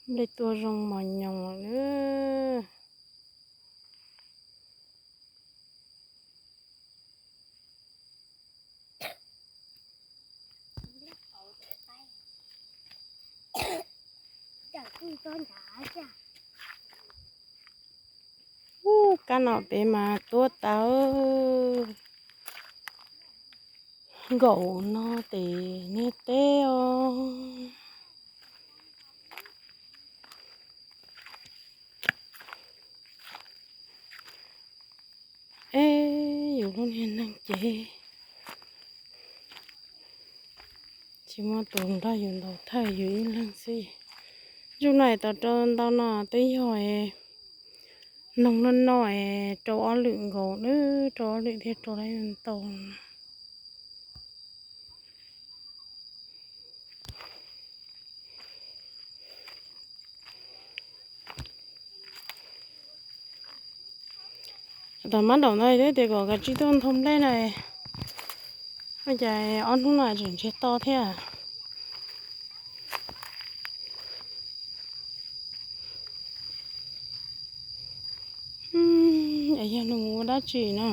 Nplej tuaj zoo mos nyoos lawm. Ub, kab no pem mas tuab tawv nkaum no tes niag teb os. Eb, yus lub niag neej ces tsis muaj tus nrog yus ntaus thawj yus ib leeg xwb. Zug no es tau rau ntau no twb yog noog noj noj es rau ob lwm nkaus, rau ob lwm thiaj rau tau ntau. Tam mab daum ntawd twb tias kom kav tsij tuaj nthau nplej na, ua cas ob hnub no tseem ntsiag to thiab. Es yog nws mus ua dab tsi no?